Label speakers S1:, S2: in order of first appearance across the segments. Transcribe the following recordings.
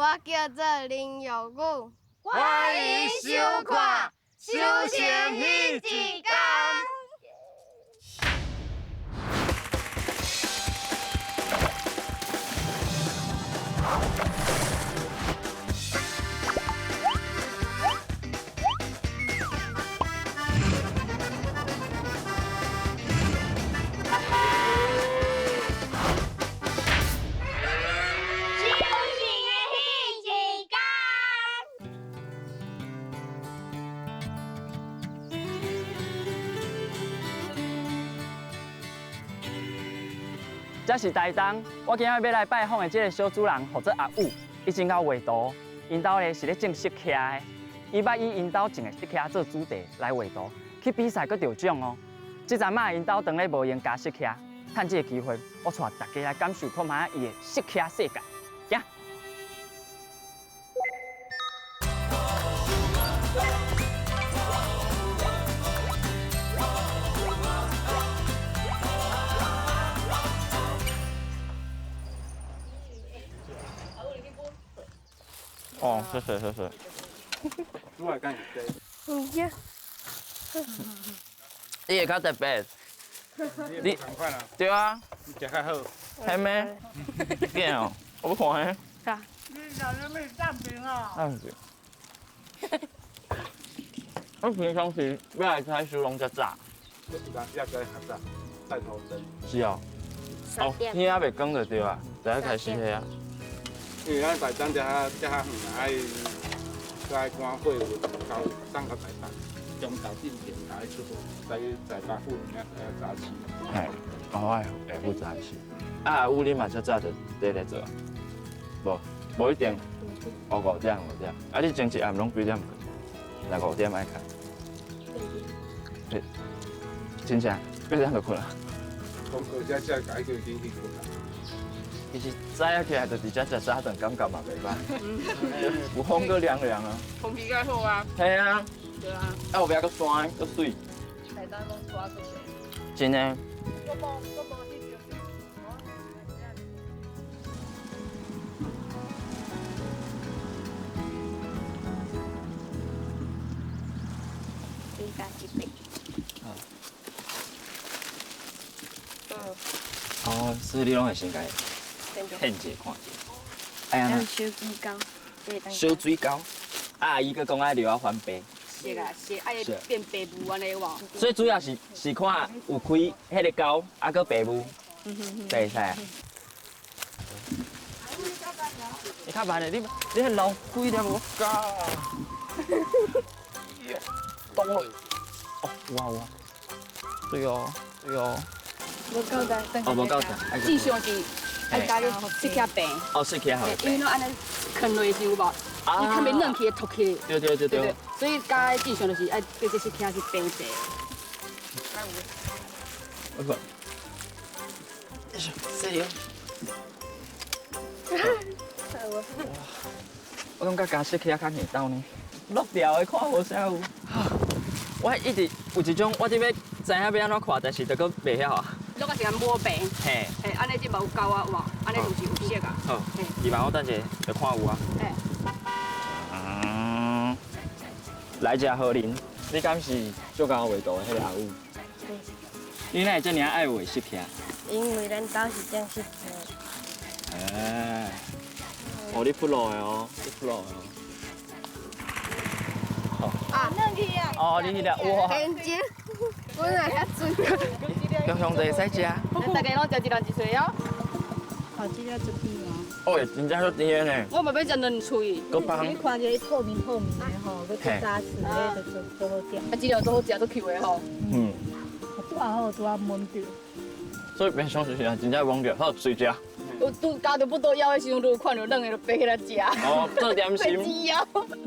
S1: 我叫做林玉武。
S2: 欢迎收看《修行彼一工》。
S3: 这是台东，我今仔日欲来拜访的这个小主人，号做阿武，伊真𠢕画图，𪜶兜咧是咧种释迦的，伊捌以𪜶兜种的释迦做主题来画图，去比赛阁得奖哦。这阵仔𪜶兜当咧无闲轧释迦，趁这个机会，我带大家来感受看觅伊的释迦世界。行。哦，谢谢谢谢。
S1: 嗯呀。
S3: 你会较特别。你对啊。
S4: 你食较好。
S3: 系咩？见哦，我欲看彼。
S4: 你老人没蛋饼啊？
S3: 蛋饼。我平常时欲来采收拢遮早。
S4: 这有当时也较早，带头灯。
S3: 是哦。哦，天还袂光就对啊，就爱开始彼啊。
S4: 因为咱台东遮较遮较远，爱爱赶货运到送到台北，中昼进前爱出货，在在北附近啊早起。
S3: 嘿，哦，爱下午早起。啊，阿武你嘛遮早就伫咧做啊？无，无一定。哦，五点五点。啊，你前一暗拢几点睏？若五点爱开。对。真正八点就睏啊？
S4: 讲过遮遮改叫紧去睏啊。
S3: 其实早起来就伫遮食早顿，感觉嘛袂歹。有风阁凉凉啊。
S5: 空气较好啊。
S3: 嘿啊。
S5: 对啊。
S3: 啊，后壁阁山阁媠。
S5: 台东拢山阁济。
S3: 真的。
S5: 我无，我无去钓鱼。
S1: 先加一杯。嗯。
S3: 哦，所以你拢会先共片者看者。哎呀，
S1: 小水沟，
S3: 小水沟，啊，伊阁讲爱留仔翻白。
S5: 是啦，是爱变白雾按呢有无？
S3: 所以主要是是看有开彼个沟，啊，阁白雾，会使。你较慢咧，你你彼流几粒我咬。冻落。哦，有啊有啊。对哦，对哦。
S5: 无够的，
S3: 哦，无够的。
S5: 正常是爱加个释迦白。
S3: 哦，释迦好。
S5: 因为拢按呢囥落时有无？伊较袂软起，会脱起。
S3: 对对对对。
S5: 所以加正常就是爱对这释迦是白色。
S3: 我看。犀利。我感觉加释迦较硬斗呢，落掉的看无啥有。我一直有一种，我这欲知影欲按怎看，但是就阁袂晓啊。
S5: 落个是按抹白，
S3: 嘿，
S5: 嘿，按呢这嘛有胶啊，有无？按呢就是有色啊。
S3: 好，你帮我等一下就看有啊。
S5: 嘿。
S3: 嗯，来食好啉，你敢是足𠢕画图的彼个阿武？
S1: 对。
S3: 你哪会遮尔爱画释迦？
S1: 因为咱兜是种释迦。
S3: 哎，哦，你铺路的哦，你铺路的哦。
S1: 啊，软去啊！
S3: 哦，你彼个哇！
S1: 认真，本来遐水。
S3: 中兄弟会使食。
S5: 大家拢食一人一喙哦。
S6: 哦，这个足甜哦。
S3: 哦，真正足甜的呢。
S5: 我嘛欲食两喙。
S3: 阁放。
S6: 你看这透明透明的吼，阁做扎实的，就足好食。
S5: 啊，这个足好食，足 Q 的吼。
S3: 嗯。
S6: 拄好拄仔闻著。
S3: 所以平常时啊，真正闻著好随食。
S5: 有拄咬著腹肚枵的时阵，就有看著软的，就爬起来食。
S3: 哦，做点心。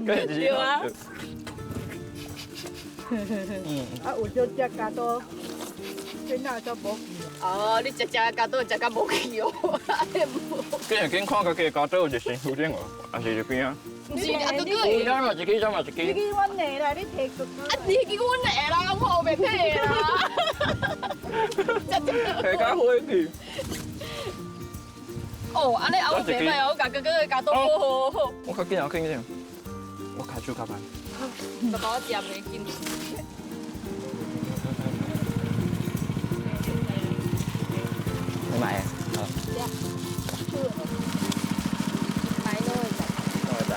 S5: 对啊。
S6: 嗯。啊，有少食加多，囡仔都无去。
S5: 哦，你食食加多，食甲无去哦。
S3: 紧会紧看家己的加多有一身躯顶无，还是一边啊？
S5: 毋是啊，哥哥。
S3: 有啥嘛一支，啥嘛一支。
S6: 这支阮的啦，你提哥哥。
S5: 啊，你彼支阮的啦，我后袂提啦。
S3: 提甲火去。
S5: 哦，按呢阿母袂歹哦，我共哥哥鉸刀好好好。
S3: 我較緊啊，緊緊，我跤手較慢。
S5: 爸爸我食袂緊。
S3: 你買？好。
S1: 買攏會知。
S3: 攏會知。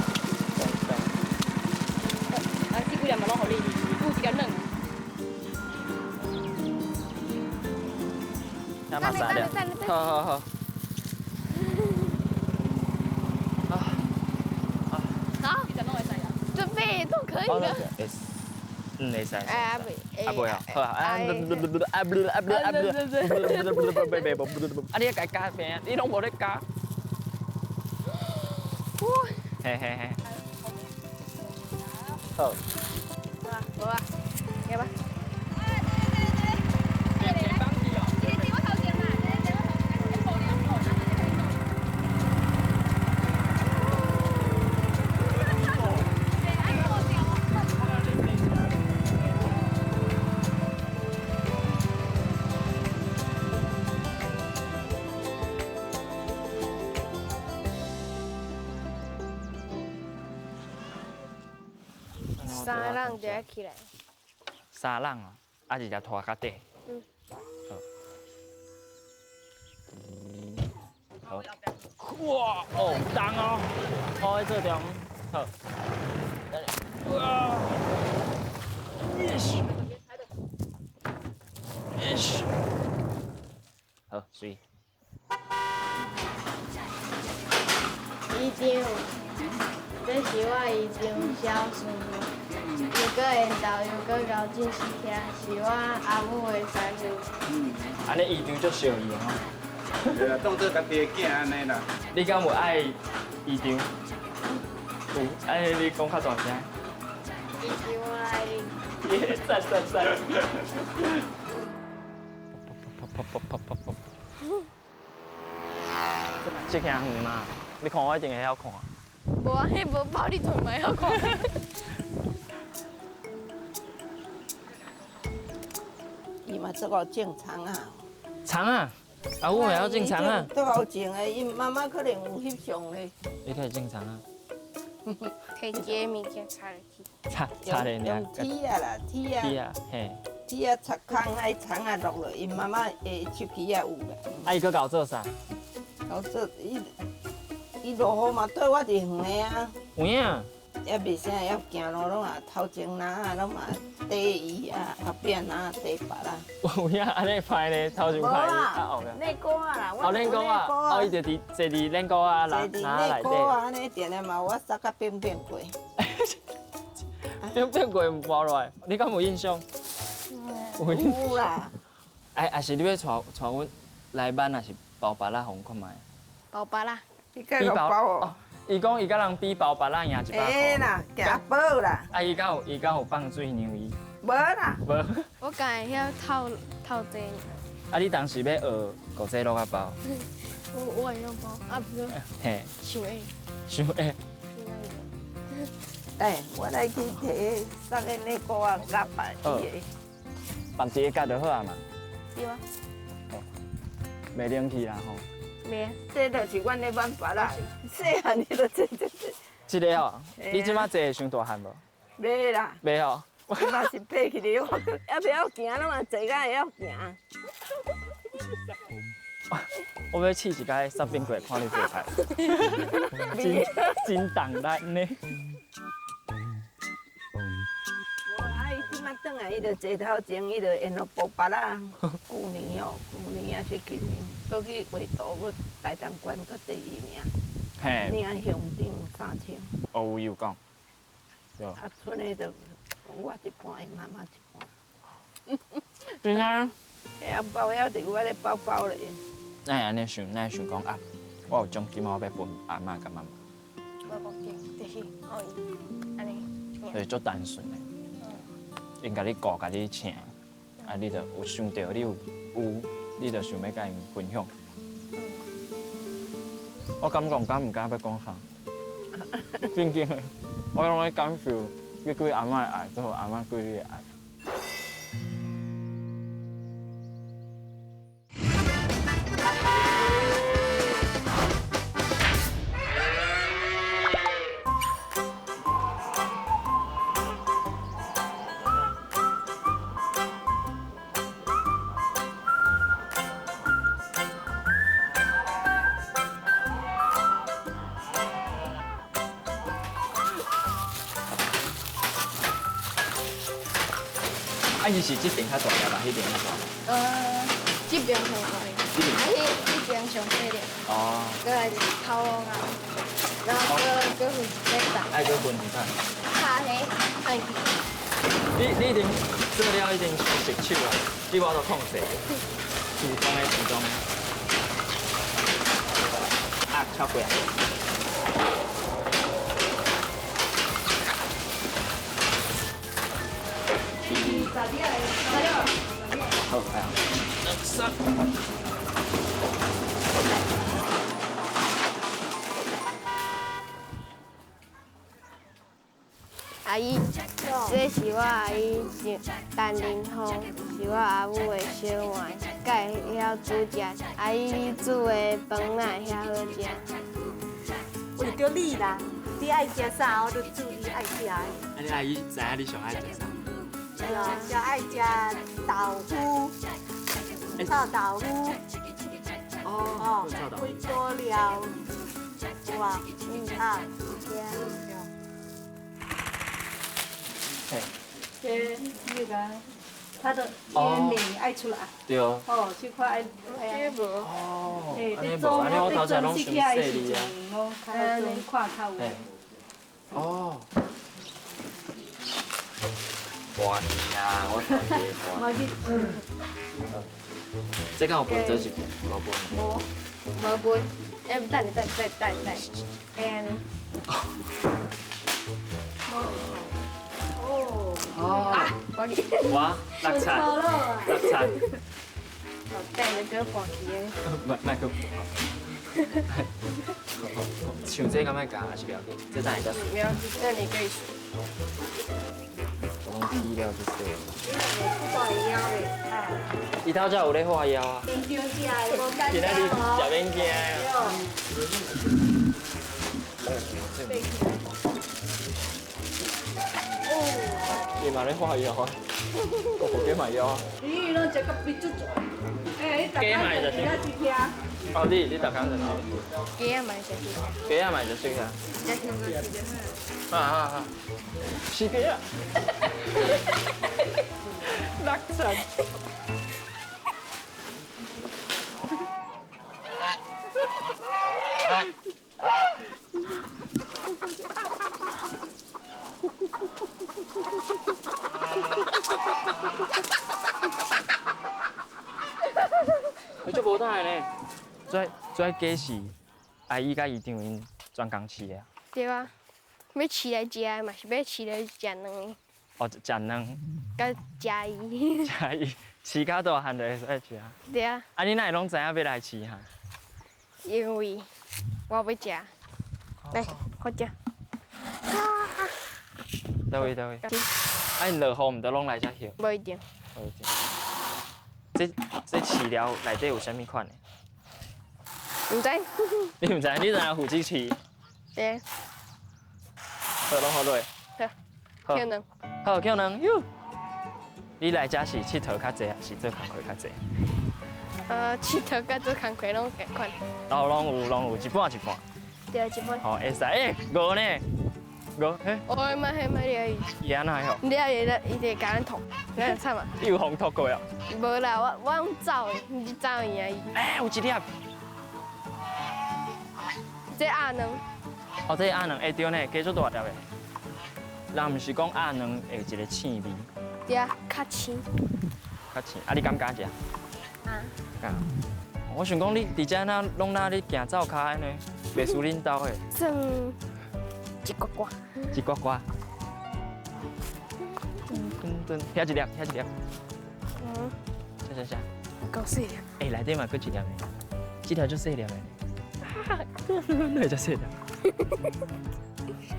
S5: 啊，這幾粒嘛攏予你，有一個軟。
S3: 那嘛三粒。好好好。
S1: 好，準備都可以的。
S3: 嗯，會使。
S1: 哎，
S3: 啊袂啊，好啊，啊啊啊啊！你共加平，你攏無咧加。嘿嘿嘿。好。
S1: 好啊，好啊，來吧。三人就要起來。
S3: 三人哦，啊是只拖較短。嗯。好。哇哦，重哦，哦，這重，好。哇。Yes。好，水。
S1: 姨丈，這是我姨丈小孙女。又閣緣投，又閣𠢕進死遐，是我阿母的師傅。
S3: 按呢姨丈足惜伊的吼。
S4: 對啊，當做家己的囝按呢啦。
S3: 你敢有愛姨丈？有，按呢你講較大聲。
S1: 姨丈我愛你。
S3: 耶，讚讚讚！這坑遠嗎？你看我一定會曉看。
S1: 無啊，彼無包你就袂曉看。
S6: 伊嘛足𠢕種葱仔。
S3: 葱仔，阿母會曉種葱仔。
S6: 足𠢕種的，𪜶媽媽可能有翕相咧。
S3: 你開始種葱仔。
S1: 摕一个物件插入去。
S3: 插插咧，
S6: 用鐵仔啦，鐵仔。
S3: 鐵仔，嘿。
S6: 鐵仔插空，愛葱仔落落，𪜶媽媽的手機仔有啦。
S3: 啊，伊閣𠢕做啥？𠢕
S6: 做伊，伊落雨嘛缀我伫園的啊。
S3: 有影。
S6: 也袂啥会晓行路，攏嘛头前篮仔攏嘛缀伊啊，后壁篮仔缀别人。
S3: 有影按呢歹呢，头前歹啊后壁。
S6: 练鼓仔啦，
S3: 哦，练鼓仔，哦，伊就伫坐伫练鼓仔篮
S6: 坐伫练鼓仔，按呢定定嘛，我捒甲变变过。
S3: 变变过毋跋落来，你敢有印象？
S6: 有啦。
S3: 哎，还是你欲带带阮来挽，还是包芭乐予阮看觅？
S1: 包芭乐。
S6: 你计包哦？
S3: 伊讲伊佮人比包芭乐赢100箍。
S6: 会啦，行宝啦。
S3: 啊，伊敢有伊敢有放水让伊？
S6: 无啦。
S3: 无。
S1: 我家会晓透透济。
S3: 啊，你当时欲学古济攏较包？
S1: 我会晓包，啊不过。
S3: 嘿。
S1: 伤会。
S3: 伤会。
S6: 哎，我来去提送个内裤仔夹白伊的。
S3: 放一个夹就好啊嘛。
S1: 对啊。
S3: 袂冷去啦吼。
S1: 袂。
S6: 这就是阮咧挽芭乐，细汉你就坐这这。
S3: 这个哦，你这摆坐会伤大汉无？
S6: 袂啦。
S3: 袂哦。
S6: 我嘛是爬起来，我犹袂晓行，拢嘛坐甲会晓行。
S3: 我欲试一摆捒冰过，看你做菜。真真重力呢。
S6: 无啊，伊这摆转来，伊就坐头前，伊就沿路包芭乐。旧年哦，旧年抑是今年，阁去画图，阁台东县阁第二名。
S3: 嘿。
S6: 领乡长3000。
S3: 哦，有有讲。对。
S6: 啊，賰的就我一半，𪜶妈妈一半。
S3: 真啊？
S6: 遐包遐伫我咧包包咧。
S3: 哪会按呢想？哪会想讲啊？我有奖金，我欲分阿嬷佮妈妈。
S1: 无无紧，就是哦，按呢。
S3: 就是足单纯的，𪜶共你顾，共你请，啊，你就有想著，你有有，你就想欲佮𪜶分享。我敢讲，敢毋敢欲讲啥？真正的，我拢咧感受你对阿嬷的爱，佮阿嬷对你的爱。啊，伊是這邊較大粒吧？彼邊較大粒？
S1: 這邊上大粒，啊，彼邊上細粒。
S3: 哦。
S1: 閣來是頭路啊，然後閣分一塊大。
S3: 愛閣分一塊。
S1: 卡起，按去。
S3: 你一定做了一定熟手啊，你無法度控制。自動的，自動的。啊，超過啊！好，來啊！兩三。
S1: 阿姨，這是我阿姨陳林芳，是我阿母的小妹，佮會曉煮食。阿姨，你煮的飯哪會遐好食？
S7: 為著你啦，你愛食啥，我就煮你愛食的。
S3: 啊，你阿姨知影你上愛食啥？
S7: 上愛食豆腐，臭豆腐。
S3: 哦，臭豆腐。
S7: 火鍋料，有無？嗯啊，對。這那個，它的煙味愛出來。
S3: 對。
S7: 哦，這塊愛。
S1: 這無。
S3: 哦。
S7: 欸，
S3: 按呢無，按呢我頭前攏傷細膩啊。
S7: 攏較好看較有。
S3: 哦。大啊！我頭一個大。這敢有分做一邊？無分。
S1: 無，無分。欸，等等等等等，會按呢。
S3: 哦。我六七，六七。
S1: 等下閣半起的。
S3: 莫閣。像這敢愛加，還是不要緊？這等下再。
S1: 不要緊，等你繼續。
S3: 我攏起了就說。伊頭才有咧畫腰啊。
S7: 平常食的無簡
S3: 今仔日食免驚啊。伊嘛咧畫腰啊，我無加買腰啊。
S7: 你攏食到鼻足大。欸，你逐工就食一只。
S3: 哦，你逐工就食。
S1: 雞仔嘛會食。
S3: 雞仔嘛會食啊。啊啊啊！是雞仔。六七。你足无胆的呢？这鸡是阿姨佮姨丈𪜶专工饲的。
S1: 对啊，欲饲来食的嘛是欲饲来食卵的。
S3: 哦，食卵。
S1: 佮食伊。
S3: 食伊，饲较大汉就会使食。
S1: 对啊。
S3: 啊，你哪会攏知影欲来饲哈？
S1: 因为我欲食。来，我食。
S3: 佗位佗位？啊，𪜶落雨毋都攏來遮歇？
S1: 無一定。
S3: 無一定。這飼料內底有啥物款的？
S1: 毋知。
S3: 你毋知？你知影負責飼？
S1: 對。
S3: 好，攏好落。
S1: 好。抾卵。
S3: 好，抾卵喲。你來遮是𨑨迌較濟，還是做工課較濟？𨑨
S1: 迌佮做工課攏仝款。
S3: 哦，攏有，一半一半。
S1: 對，一半。
S3: 好，會使。欸，鵝呢？鵝，嘿。
S1: 我嘛，彼嘛掠伊。
S3: 伊按怎吼？
S1: 掠伊，伊就共咱吐，咱就慘啊。
S3: 你有予吐過啊？
S1: 無啦，我攏走的，毋是走贏伊。
S3: 欸，有一粒。
S1: 這鴨卵。
S3: 哦，這鴨卵，欸對呢，雞足大粒的。人毋是講鴨卵會有一個腥味？
S1: 對啊，較腥。
S3: 較腥，啊，你敢敢食？
S1: 啊。
S3: 敢。我想講你佇遮哪攏哪咧行走跤按呢，袂輸恁兜的。
S1: 算一寡寡。
S3: 一寡寡。噔噔，遐一粒，遐一粒。
S1: 嗯。
S3: 啥啥啥？
S1: 夠細粒。
S3: 欸，內底嘛閣一粒的，這條足細粒的。哪會遮細粒？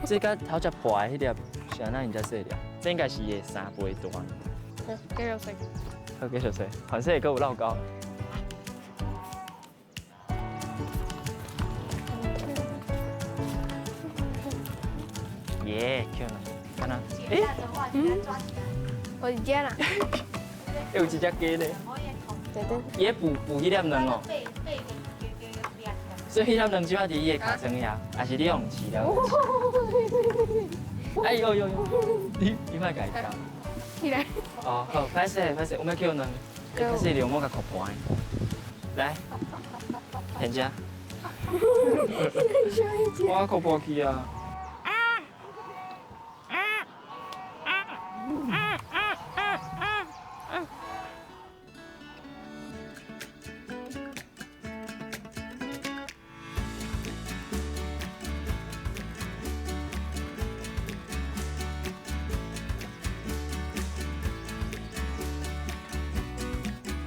S3: 這佮頭才破的彼粒是按怎𪜶遮細粒？這應該是伊的3倍大。
S1: 好，繼續洗。
S3: 好，繼續洗，反正會閣有落溝。耶，捡了，敢若？欸，
S1: 我伫遮啦。
S3: 欸，有一只雞呢。伊咧孵孵彼粒卵哦。所以彼粒卵這擺佇伊的尻川遐，還是你用飼料？哎呦呦呦！你莫共伊咬。
S1: 起来。
S3: 哦，好，歹势歹势，我欲叫两，开始让我共扣盘。来，现食。我扣盘去啊。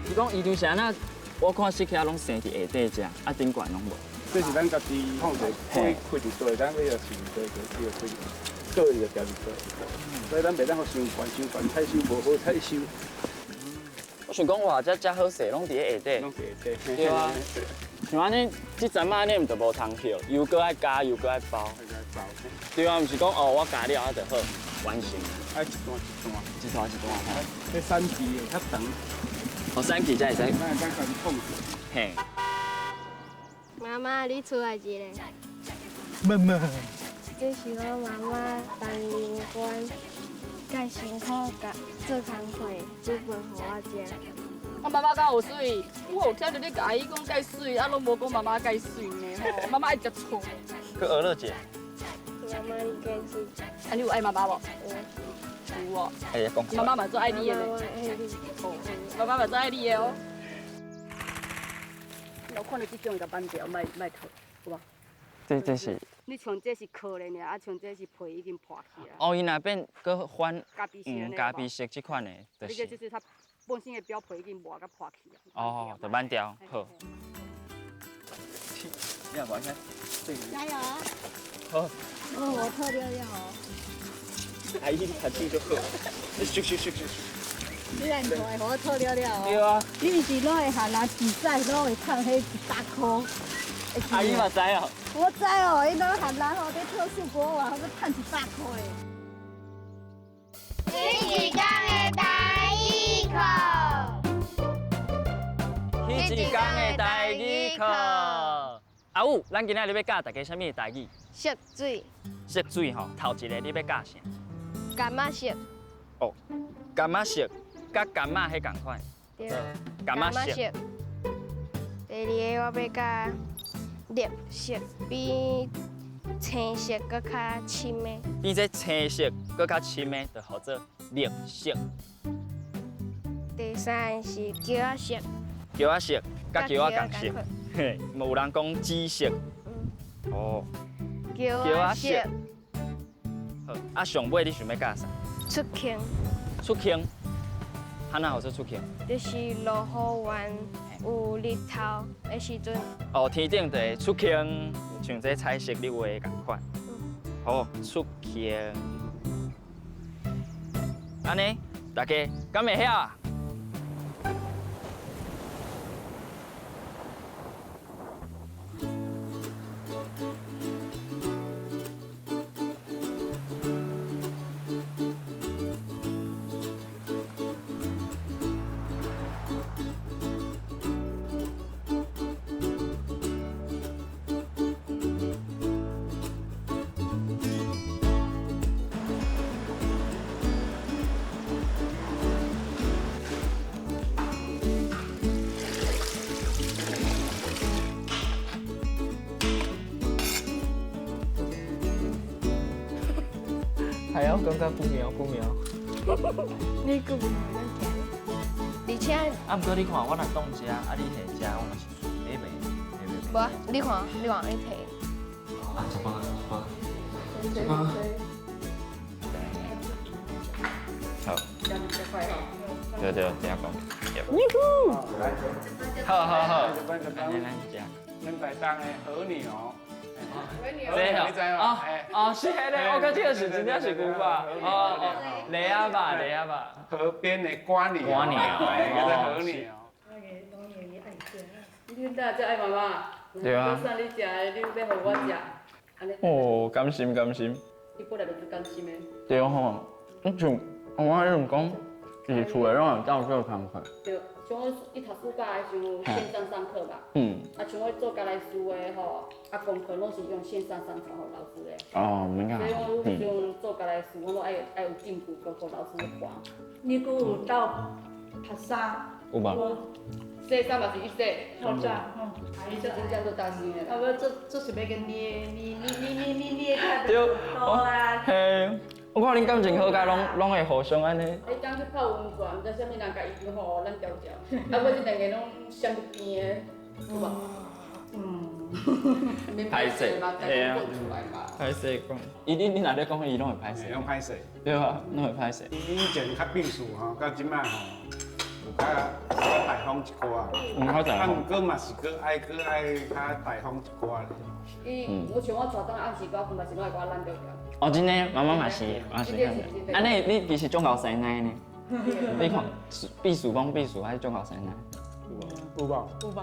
S3: 伊讲伊就是按怎，我看雪茄拢生伫下底遮，啊顶悬拢无。
S4: 这是咱家己放者，开开伫底，咱尾仔是伫底，伊就开，倒伊就定伫底。所以咱袂当予伤悬，伤悬采收无好采收。
S3: 我想讲哇，这遮好势，拢伫咧下底。
S4: 拢伫下底。
S3: 对啊。像按呢，这阵仔按呢，毋就无通捡，又阁爱加，又阁爱包。
S4: 包。
S3: 对啊，毋是讲哦，我加了啊就好，完成。
S4: 爱一段一段，
S3: 一段一段。
S4: 彼产期会较长。
S3: 哦，三期才会使。
S4: 咱会当家己控制。
S3: 嘿。
S1: 妈妈，你出来一个。
S4: 妈妈。
S1: 这是我妈妈担任官，介辛苦甲做工课，煮饭予我食。
S5: 我妈妈敢有媠？我有听著你共阿姨讲介媠，啊，拢无讲妈妈介媠呢吼。妈妈爱食醋。
S3: 去学乐姐。
S1: 妈妈，你介媠。
S5: 啊，你有爱妈妈无？有哦。
S3: 哎呀，讲。
S5: 妈妈嘛足爱你的呢。妈妈嘛足爱你的哦。我看你这种共挽掉，莫莫脱，有无？
S3: 这是。
S5: 你像这是壳的尔，啊，像这是皮已经破去啊。
S3: 哦，伊若变阁翻，
S5: 咖啡色
S3: 咖啡色这款的，就是。
S5: 这就是它本身的表皮已经磨甲破去啊。
S3: 哦，就挽掉，好。你也无爱
S7: 加油啊！
S3: 好。
S7: 哦，我脱了了哦。
S3: 阿姨，你读书就好。你咻咻咻咻咻。
S7: 你若唔会，我脱了了哦。
S3: 对啊。
S7: 你毋是拢会喊人比赛，拢会趁彼100箍。
S3: 阿姨嘛知哦。
S7: 我知哦，𪜶拢喊人吼，咧跳数国网，阁趁100箍的。
S2: 彼一工的台语课。
S3: 彼一工的台语课。阿武，咱今仔日欲教大家啥物台语？
S1: 色水。
S3: 色水吼，头一个你欲教啥？
S1: 柑仔色。
S3: 哦，柑仔色，佮柑仔彼仝款。
S1: 对。
S3: 柑仔色。
S1: 第二个我欲教绿色比青色阁较深的。
S3: 比这青色阁较深的，就号做绿色。
S1: 第三个是茄仔色。
S3: 茄仔色，佮茄仔仝色。嘿，有人讲紫色。哦。
S1: 茄仔色。
S3: 好，啊，上尾你想欲教啥？
S1: 出坑。
S3: 出坑，按怎号做出坑？
S1: 就是落雨完有日头的时阵。
S3: 哦，天顶就会出坑，像这彩色你画的仝款。好，出坑。按呢，大家敢会晓啊？系啊，感觉不妙不妙。
S1: 你阁无咱行。而且。
S3: 啊，毋过你看，我若挡遮，啊你下遮，我嘛是袂袂袂。
S1: 无，你看，你看，你提。
S3: 啊，一包一包。一包。好。对对，听讲。好好好。来来食。
S4: 咱台东的和牛。
S3: 这哦哦，是彼个，我感觉是真正是牛肉，哦哦，螺仔肉，螺仔肉。
S4: 河边的蜗牛，
S3: 蜗牛，
S4: 叫做和牛。
S5: 你哪遮爱妈妈？
S3: 对啊。
S5: 我送你食的，你欲予我食？按呢。
S3: 哦，甘心甘心。
S5: 你本来就足甘心的。
S3: 对吼，我像我迄阵讲，是厝内拢会斗做工课。
S5: 对。像我伊读书教的时候，线上上课吧。啊，像我做教来师的吼，啊，功课拢是用线上上传予老师的。
S3: 哦，免
S5: 所以我迄阵做家己的事，我拢愛愛有證據，閣予老師看。
S8: 你閣有鬥拍衫？
S3: 有無？
S5: 洗衫嘛是伊洗。
S8: 透早，吼，
S5: 伊這真正做大聲的啦。
S8: 啊，我做做想欲共捏捏捏捏捏捏較多啦。
S3: 嘿，我看恁感情好甲攏攏會互相按呢。
S5: 彼工去泡溫泉，毋知啥物人共伊吼咱調調，啊，尾這兩个攏閃邊的，有無？嗯。
S3: 歹勢，
S5: 嘿啊。
S3: 歹勢講，伊你你若咧講，伊攏會歹勢。
S4: 攏歹勢。
S3: 對啊，攏會歹勢。
S4: 以前較鄙視吼，到這擺吼，有較較大方一寡。
S3: 嗯，較大方。
S4: 啊，毋過嘛是閣愛閣愛較大方一寡咧。
S5: 伊，我像我昨頓暗時我困嘛是攏會共我懶調調。
S3: 哦，真的，媽媽嘛是，嘛是。按呢，你其實足𠢕師奶呢？你看，秘書講秘書，還是足𠢕師奶？
S4: 有無？
S8: 有無？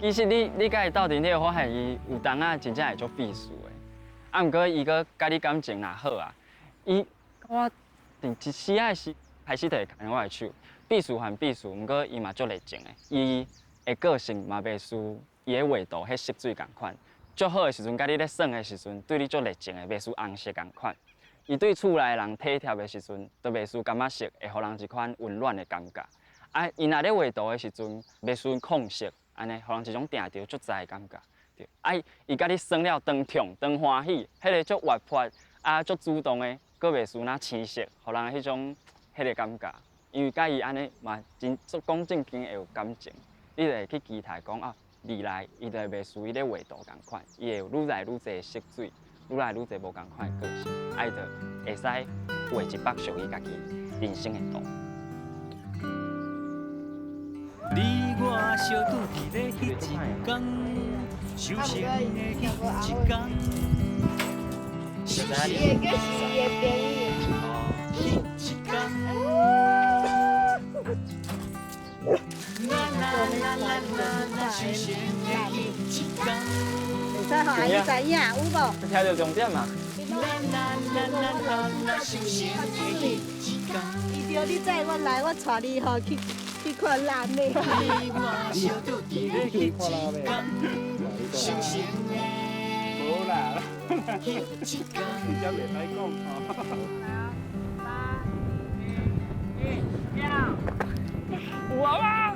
S3: 其實你你佮伊鬥陣，你會發現伊有當仔真正會足鄙視的。啊，毋過伊閣佮你感情若好啊，伊我佇一時仔時開始就會牽我的手。鄙視還鄙視，毋過伊嘛足熱情的。伊的個性嘛袂輸伊的畫圖彼色水仝款。足好的時陣，佮你咧耍的時陣，對你足熱情的，袂輸紅色仝款。伊對厝內的人體貼的時陣，都袂輸柑仔色，會予人一款溫暖的感覺。啊，伊若咧畫圖的時陣，袂輸控色。按呢，予人一種定著足在的感覺。對，啊，伊佮你耍了當痛當歡喜，彼个足活潑啊，足主動的，閣袂輸若青色，予人彼種彼个感覺。因為佮伊按呢嘛真足講正經會有感情，你就會去期待講啊，未來伊就會袂輸伊咧畫圖仝款，伊會有愈來愈濟色水，愈來愈濟無仝款的個性，啊，伊就會使畫一幅屬於家己人生的圖。
S9: 你我相拄佇咧彼一天，修成的彼一天。
S1: 伊的閣是伊的朋友。
S9: 彼一天。啦啦啦啦啦，修成的彼一天。
S7: 會使予阿姨知影，有無？
S3: 聽著重點嘛。
S9: 啦啦啦啦啦，修成的彼一天。
S7: 伊著你載我來，我帶你吼去。去看辣妹。
S9: 你我相拄佇咧彼一天，修成的
S4: 無啦，
S9: 彼一天。
S4: 你才袂使講吼。
S3: 三、二、一，有啊！